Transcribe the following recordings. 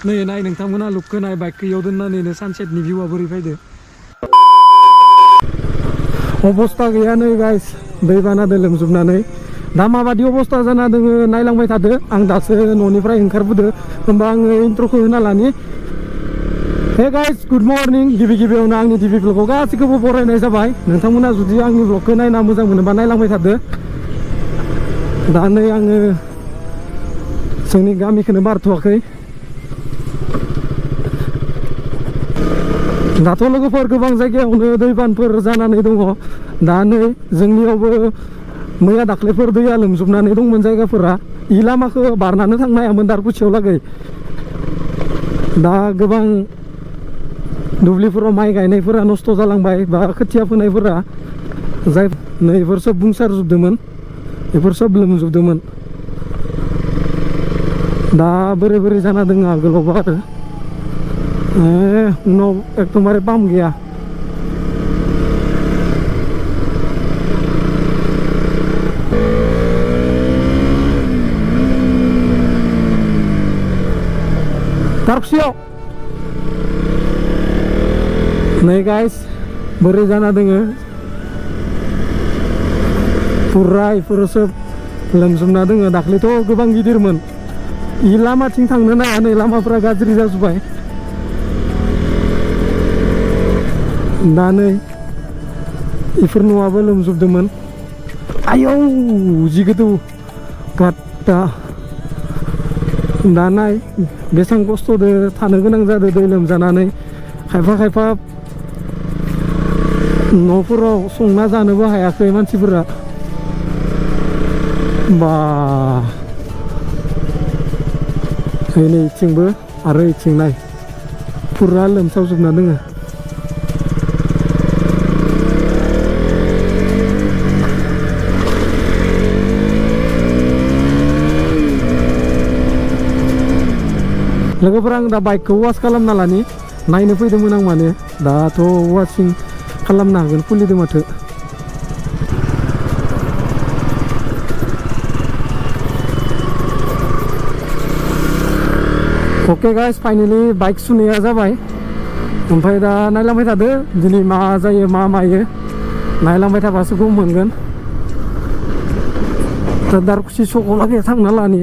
नै नाय नोंथांमोना लुकखौ नाय बाइकखौ इयाव दोननानैनो सानसेटनि भिउआ बोरै फैदो अबस्था गैया नै गाइस दैबानादो लोमजोबनानै दा माबादि अबस्था जाना दोङो नायलांबाय थादो आं दासो न'निफ्राय ओंखारबोदो होमबा आङो इन्ट्र'खौ होना लानि हे गाइस गुड मर्निं गिबियावनो आंनि टिभि ब्लगखौ गासैखौबो बरायनाय जाबाय नोंथांमोना जुदि आंनि ब्लगखौ नायना मोजां मोनोबा नायलांबाय थादो दा नै आङो जोंनि गामिखौनो बारथ'वाखै दाथ' लोगोफोर गोबां जायगायावनो दैबानफोर जानानै दङ दा नै जोंनियावबो मैया दाख्लैफोर दैया लोमजोबनानै दंमोन जायगाफोरा इ लामाखौ बारनानै थांनो हायामोन दारकुसियाव लागै दा गोबां दुब्लिफोराव माइ गायनायफोरा नस्थ' जालांबाय बा खोथिया फोनायफोरा जाय नैफोर सब बुंसारजोबदोंमोन बेफोर सब लोमजोबदोंमोन दा बोरै जाना दङ आगोलावबा आरो उनाव एकदमबारे पाम्प गैया दारकुसियाव नै गाइस बोरै जाना दोङो फुरा इफोर सब लोमजोबना दोङो दाख्लैथ' गोबां गिदिरमोन इ लामाथिं थांनो नाया नै लामाफोरा गाज्रि जाजोब्बाय दा नै इफोर न'आबो लोमजोबदोंमोन आयौ जि गोथौ गाट्टा दा नाय बेसेबां खस्थ'दो थानो गोनां जादों दै लोमजानानै खायफा न'फोराव संना जानोबो हायाखै मानसिफोरा बा नै इथिंबो आरो इथिं नाय फुरा लोमसावजोबना दोङो लोगोफोरा आं दा बाइकखौ वाश खालामना लानि नायनो फैदोंमोन आं माने दाथ' वाशिं खालामनो हागोन खुलिदों माथो अके गाइस फाइनाली बाइक सुनाया जाबाय ओमफ्राय दा नायलांबाय थादो दिनै मा जायो मा मायो नायलांबाय थाबासो गम मोनगोन दा दारकुसि सकआव लागै थांना लानि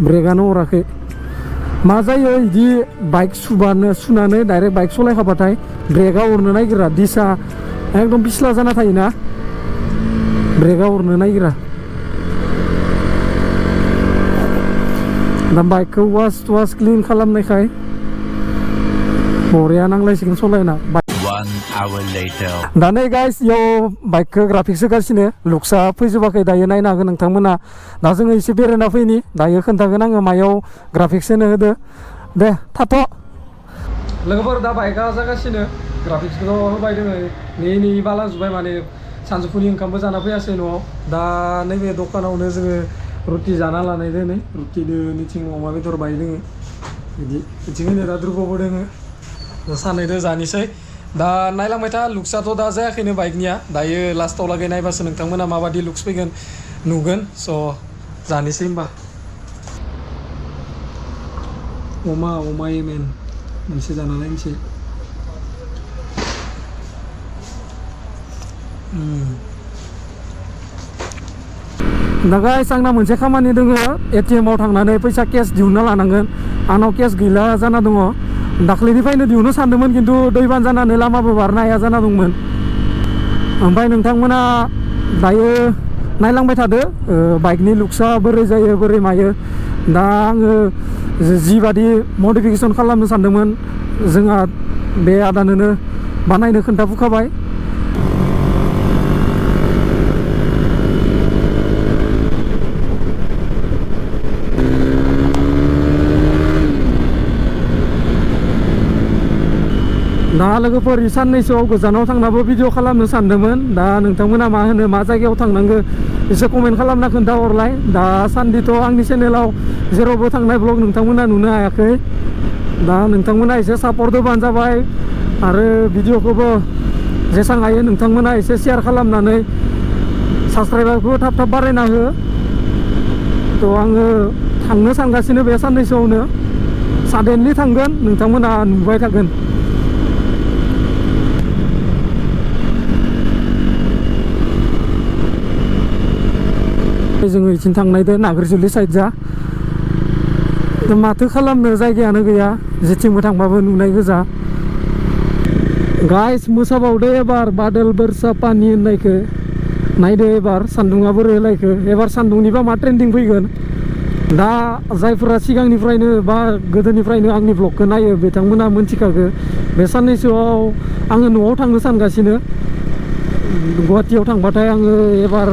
ब्रेकआनो अराखै मा जायो बिदि बाइक सुनानै डाइरेक्ट बाइक सलायखाबाथाय ब्रेकआ अरनो नागिरा दिसा एकदम फिस्ला जाना थायोना ब्रेकआ अरनो नागिरा दा बाइकखौ वाश क्लिन खालामनायखाय बरिया नांलायसिगोन सलायना दा नै गाइस इयाव बाइकखौ ग्राफिक्स होगासिनो लुक्सा फैजोबाखै दायो नायनो हागोन नोंथांमोना दा जोङो एसे बेरायना फैनि दायो खोन्थागोन आङो मायाव ग्राफिक्स होनो होदो दे थाथ' लोगोफोर दा बाइकआ जागासिनो ग्राफिक्सखौ होबाय दोङो नै बाला जुबाय माने सानजौफुनि ओंखामबो जाना फैयासै न'आव दा नैबे दखानावनो जोङो रुटि जाना लानाय दोनै रुटिदो निथिं अमा बेदर बाय दोङो बिदि बिथिंनो दा द्रुबावबो दोङो सानैदो जानोसै दा नायलांबाय था लुक्सआथ' दा जायाखैनो बाइकनिया दायो लास्टाव लागै नायबासो नोंथांमोना माबादि लुक्स फैगोन नुगोन स' जानोसै होमबा अमा एमेन मोनसे जाना नायनोसै दा गाइस आंना मोनसे खामानि दङ ATM आव थांनानै फैसा केस दिहुनना लानांगोन आंनाव केस गैला जाना दङ दाख्लैनिफ्रायनो दिहुननो सानदोंमोन खिन्थु दैबान जानानै लामाबो बारनो हाया जाना दंमोन ओमफ्राय नोंथांमोना दायो नायलांबाय थादो बाइकनि लुक्सा बोरै जायो बोरै मायो दा आङो जिबादि मडिफिकेसन खालामनो सानदोंमोन जोंहा बे आदानोनो बानायनो खोन्थाबोखाबाय दा लोगोफोर साननैसोआव गोजानाव थांनाबो भिडिअ खालामनो सानदोंमोन दा नोंथांमोना मा होनो मा जायगायाव थांनांगो एसे कमेन्ट खालामना खोन्थाहरलाय दासान्दिथ' आंनि चेनेलाव जेरावबो थांनाय ब्लग नोंथांमोना नुनो हायाखै दा नोंथांमोना एसे सापर्ट होबानो जाबाय आरो भिडिअखौबो जेसां हायो नोंथांमोना एसे शेयार खालामनानै साबस्क्राइबारखौ थाब बारायना हो थ' आङो थांनो सानगासिनो बे साननैसोआवनो साडेनलि थांगोन नोंथांमोना नुबाय थागोन जोङो इथिं थांनायदो नागिरजुलि साइड जा माथो खालामनो जायगायानो गैया जेथिंबो थांबाबो नुनाय गोजा गाइस मोसाबावदो एबार बादल बोरसा पानि होननायखौ नायदो एबार सान्दुङा बोरै होलायखो एबार सान्दुंनिबा मा ट्रेन्डिं फैगोन दा जायफोरा सिगांनिफ्रायनो बा गोदोनिफ्रायनो आंनि ब्लगखौ नायो बिथांमोना मोनथिखागो बे साननैसोआव आङो न'आव थांनो सानगासिनो गुवाहाटीयाव थांबाथाय आङो एबार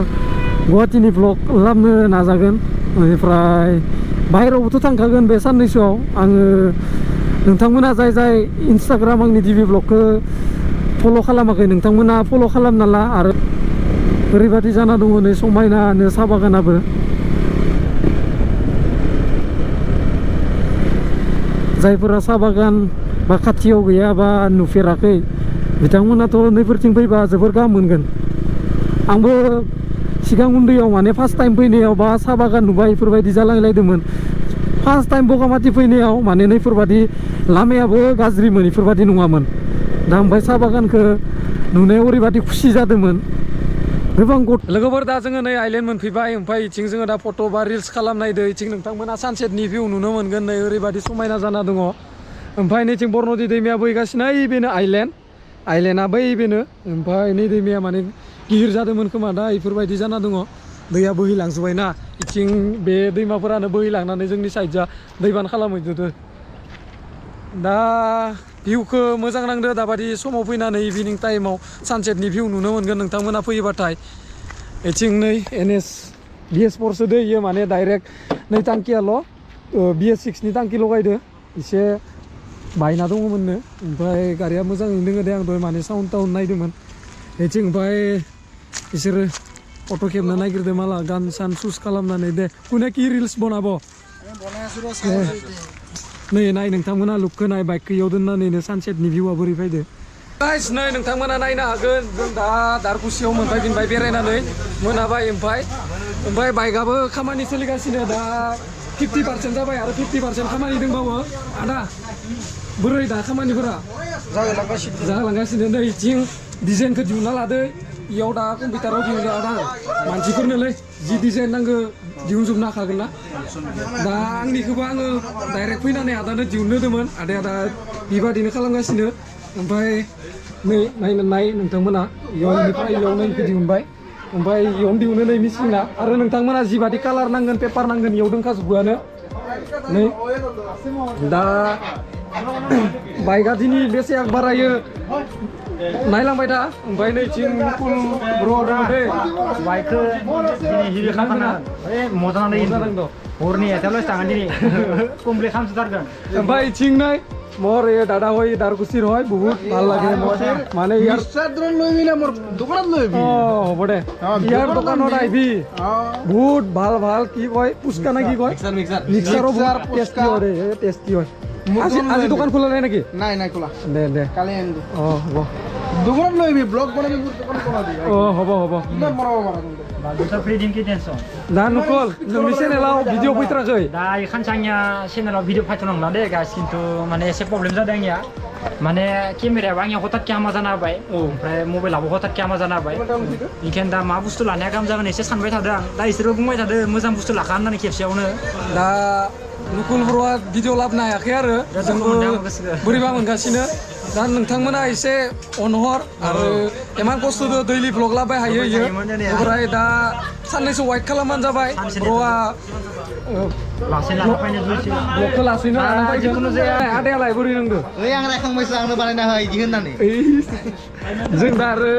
गुवाहाटीनि ब्लग लाबनो नाजागोन बेनिफ्राय बाहेरावबोथ' थांखागोन बे साननैसोआव आङो नोंथांमोना जाय जाय इन्सटाग्राम आंनि टिभि ब्लगखौ फल' खालामाखै नोंथांमोना फल' खालामना ला आरो ओरैबादि जाना दङ नै समायनानो साहा बागानाबो जायफोरा साहा बागान बा खाथियाव गैया बा नुफेराखै बिथांमोनाथ' नैफोरथिं फैबा जोबोर गाहाम मोनगोन आंबो सिगां उन्दैयाव माने फार्स्ट टाइम फैनायाव बा साहा बागान नुबाय बेफोरबायदि जालांलायदोंमोन फार्स्ट टाइम बगामाथि फैनायाव माने नैफोरबादि लामायाबो गाज्रिमोन बेफोरबादि नङामोन दा ओमफ्राय साहा बागानखौ नुनायाव ओरैबादि खुसि जादोंमोन गोबां लोगोफोर दा जोङो नै आइलेण्ड मोनफैबाय ओमफ्राय इथिं जोङो दा फट' बा रिल्स खालामनायदो इथिं नोंथांमोना सानसेटनि भिउ नुनो मोनगोन नै ओरैबादि समायना जाना दङ ओमफ्राय नैथिं बरनदि दैमाया बोहैगासिनो ओइ बेनो आइलेण्डआ बै बेनो ओमफ्राय नै दैमाया माने गिदिर जादोंमोन खोमा दा बेफोरबायदि जाना दङ दैया बोहैलांजोब्बायना इथिं बे दैमाफोरानो बोहैलांनानै जोंनि साइडजा दैबान खालामहैजोबदो दा भिउखौ मोजां नांदो दाबादि समाव फैनानै इभिनिं टाइमाव सानसेटनि भिउ नुनो मोनगोन नोंथांमोना फैयोबाथाय इथिं नै NS BS4 सोदो इयो माने डाइरेक्ट नै टांकियाल' BS6 नि टांकि लगायदो एसे बायना दङमोननो ओमफ्राय गारिया मोजाङैनो दोङो दे आं दहाय माने साउन्ड टाउन नायदोंमोन इथिं ओमफ्राय बिसोरो फट' खेबनो नागिरदों माला गान सान सुस खालामनानै दे कुने कि रिल्स बनाबो नै नाय नोंथांमोना लुकखौ नाय बाइकखौ इयाव दोननानैनो सानसेटनि भिउआ बोरै फैदो गाइस नै नोंथांमोना नायनो हागोन जों दा दारकुसियाव मोनफैफिनबाय बेरायनानै मोनाबाय ओमफ्राय बाइकआबो खामानि सोलिगासिनो दा 50% जाबाय आरो 50% खामानि दंबावो आदा बोरै दा खामानिफोरा जालांगासिनो नै इथिं डिजाइनखौ दिहुनना लादो इयाव दा कम्पिउटाराव दिहुननो आदा मानसिफोरनोलै जि डिजाइन नांगौ दिहुनजोबनो हाखागोन ना दा आंनिखौबो आङो डाइरेक्ट फैनानै आदानो दिहुननो होदोंमोन आदाया दा बेबादिनो खालामगासिनो ओमफ्राय नै नाय नोंथांमोना इयावनिफ्राय इयावनो इखौ दिहुनबाय ओमफ्राय इयावनो दिहुनो नै मिसिना आरो नोंथांमोना जिबादि कालार नांगोन पेपार नांगोन इयाव दंखाजोबोआनो नै दा बाइकआ दिनै बेसे बारायो नायलांबाय था ओमफ्राय नैथिं कुल ब्र' दङ दै बाइकखौ दिनै हिबि खालामना मोजां नांदों हरनि एथायावल' थांगोन दिनै कमप्लिट खालामजोबथारगोन ओमफ्राय इथिं नाय मोर ए दादा হয় দারকুচির হয় বহুত ভাল লাগে মানে ইয়ার সাধারণ লৈ মিলে মোর দোকানত লৈ ও হ'ব দে ইয়াৰ দোকানত আইবি বহুত ভাল ভাল কি কয় পুচকা না কি কয় মিক্সারও বহুত টেস্টি হয় ৰে টেস্টি হয় আজি দোকান খোলা নাই নেকি নাই খোলা দে কালি আনিলো হ'ব দোকানত লৈ আহিবি ব্লগ বনাবি দোকানত বনাবি হ'ব ইমান বনাব পাৰা बाजूचा फ्री दिनकी टेन्सन दा नुकल नोंनि चेनेलाव भिडिअ फैथाराखै दा खानसांनिया चेनेलाव भिडिअ फायथ'नांला दे गाइस खिन्थु माने एसे प्रब्लेम जादों आंनिया माने केमेरायाबो आंनिया हथात हामा जाना होबाय ओमफ्राय मबाइलाबो हथात हामा जाना होबाय बेनिखायनो दा मा बुस्थु लानाया गाहाम जागोन एसे सानबाय थादों आं दा इसोरबो बुंबाय थादों मोजां बुस्थु लाखा होननानै खेबसेयावनो दा नुकुल ब्र'आ भिडिअ लाबोनो हायाखै आरो जोंबो बोरैबा मोनगासिनो दा नोंथांमोना एसे अनहर आरो इमान खस्थ'दो दैलि ब्लग लाबाय हायो इयो ओमफ्राय दा साननैसो वाइट खालामबानो जाबाय ब्र'आ लासै लाना फैनो जुइसि ब्लगखौ लासैनो लाना फैगोन जिखुनु जाया आदायालाय बोरै नांदो ओइ आं रायखांबायसो आंनो बानायना हो इदि होननानै जों दा आरो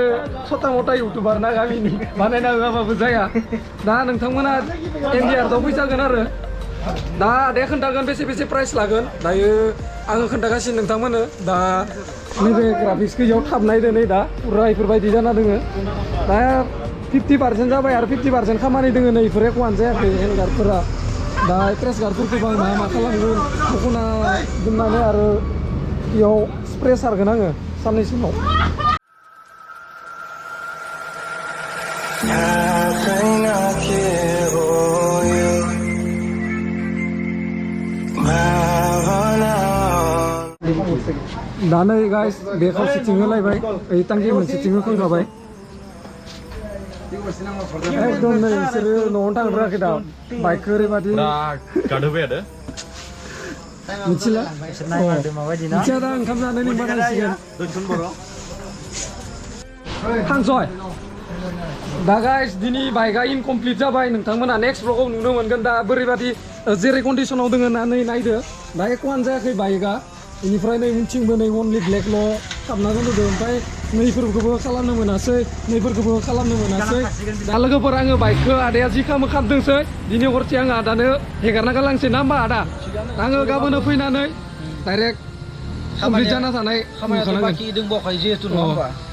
सता मता इउटुबार ना गामिनि बानायना होआबाबो जाया दा नोंथांमोना एनडिआरआव फैजागोन आरो दा आदाया खोन्थागोन बेसे प्राइस लागोन दायो आङो खोन्थागासिनो नोंथांमोननो दा नैबे ग्राफिक्सखौ इयाव थाबनायदो नै दा फुरा इफोरबायदि जाना दोङो दा 50% जाबाय आरो 50% खामानि दोङो नै इफोर एकवानो जायाखै हेंगारफोरा दा क्रेस गार्डफोरखौबो आं मा खालामगोन दख'ना दोननानै आरो इयाव स्प्रे सारगोन आङो साननैसो उनाव भावना दा नै गाइस बे खावसेथिं होलायबाय ओइ टांखि मोनसेथिं होखांखाबाय एकदम नै बिसोरो न'आवनो थांद्रायाखै दा बाइकखौ ओरैबादि गादहोबाय आरो मिथिला बिसोर नायमारदों माबायदि ना मिथिया दा ओंखाम जानो लिंबानांसिगोन दोनथ'न बर' थांसय दा गाइस दिनै बाइकआ इनकमप्लिट जाबाय नोंथांमोना नेक्स्ट ब्लगाव नुनो मोनगोन दा बोरैबादि जेरै कन्डिसनाव दङ होननानै नायदो दा एकवानो जायाखै बाइकआ बेनिफ्राय नै उनथिंबो नै अनलि ब्लेकल' खालामना दोनदों ओमफ्राय नैफोरखौबो खालामनो मोनासै नैफोरखौबो खालामनो मोनासै दा लोगोफोर आङो बाइकखौ आदाया जि खालामदोंसै दिनै हरसे आङो आदानो हेगारना गालांसै ना होमबा आदा आङो गाबोनो फैनानै डाइरेक्ट कमप्लिट जाना थानाय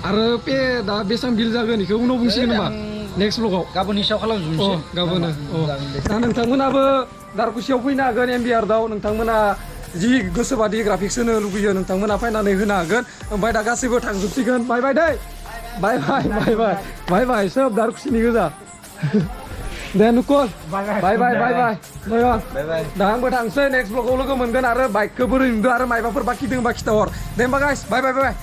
आरो पे दा बेसेबां बिल जागोन बेखौ उनाव बुंसिगोन होनबा नेक्स्ट ब्लगाव गाबोननि सायाव खालामजोबनोसै गाबोनो दा नोंथांमोनाबो दारकुसियाव फैनो हागोन एमबिआरआव नोंथांमोना जि गोसोबादि ग्राफिक्स होनो लुबैयो नोंथांमोना फैनानै होनो हागोन ओमफ्राय दा गासैबो थांजोबसिगोन बाय बाय दै बाय बाय बाय बाय बाय बाय सोब दारकुसिनि गोजा दे नुकल बाय बाय बाय बाय दा आंबो थांसै नेक्स्ट ब्लगाव लोगो मोनगोन आरो बाइकखौ बोरै नुदों आरो मायबाफोर बाखि दंबा खिथाहर दे होमबा गाइस बाय बाय बाय